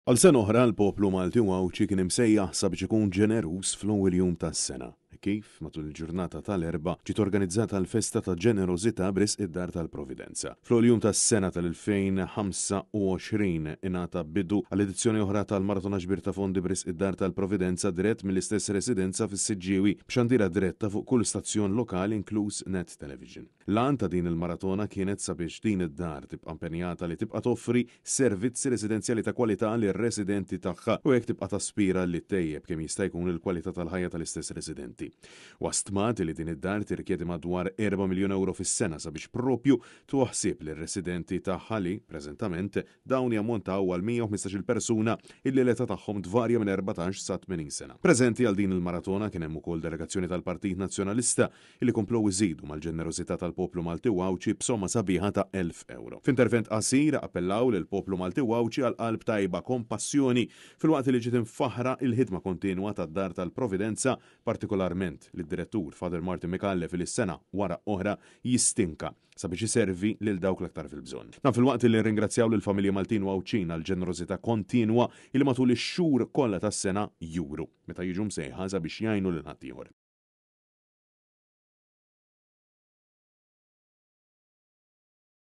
Għal sena oħra l-poplu Malti u Għawdxi kien imsejjaħ sabiex ikun ġeneruż fl-ewwel jum tas-sena, hekk kif matul il-ġurnata tal-Erbgħa ġiet organizzata l-festa ta' ġenerożità b'risq id-Dar tal-Providenza. Fl-ewwel jum tas-sena tal-2025 ingħata bidu għal edizzjoni oħra tal-Maratona Ġbir ta' Fondi b'risq id-Dar tal-Providenza dirett mill-istess residenza fis-Siġġiewi b'xandira diretta fuq kull stazzjon lokali inkluż Net Television. L-għan ta' din il-maratona kienet sabiex din id-dar tibqa' impenjata li tibqa' toffri servizzi residenzjali ta' kwalità lir-residenti tagħha u hekk tibqa' taspira li ttejjeb kemm jista' jkun il-kwalità tal-ħajja tal-istess residenti. Huwa stmat li din id-dar tirrikjedi madwar erba' miljun ewro fis-sena sabiex proprju tuħu ħsieb lir-residenti tagħha li, preżentament, Dawn jammontaw għal 115-il persuna illi l-età tagħhom tvarja minn 14 sa 80 sena. Preżenti għal din il-maratona kien hemm ukoll delegazzjoni tal-Partit Nazzjonalista illi komplew iżidu mal-ġenerożità tal-poplu Malti u Għawdxi b'somma sabiħa ta' 1,000 ewro. F'intervent qasir appellaw lill-poplu Malti u Għawdxi għal qalb tajba, kompassjoni filwaqt li ġiet imfaħħra il-ħidma kontinwa tad-Dar tal-Providenza partikolarment lid-Direttur Father Martin Micallef li sena wara oħra jistinka sabiex iservi lil dawk l-aktar fil-bżonn. Dan filwaqt li rringrazzjaw lill-familji Maltin u Għawdxin għall-ġenerożità kontinwa li matul ix-xhur kollha tas-sena juru meta jiġu msejħa sabiex jgħinu lil ħaddieħor.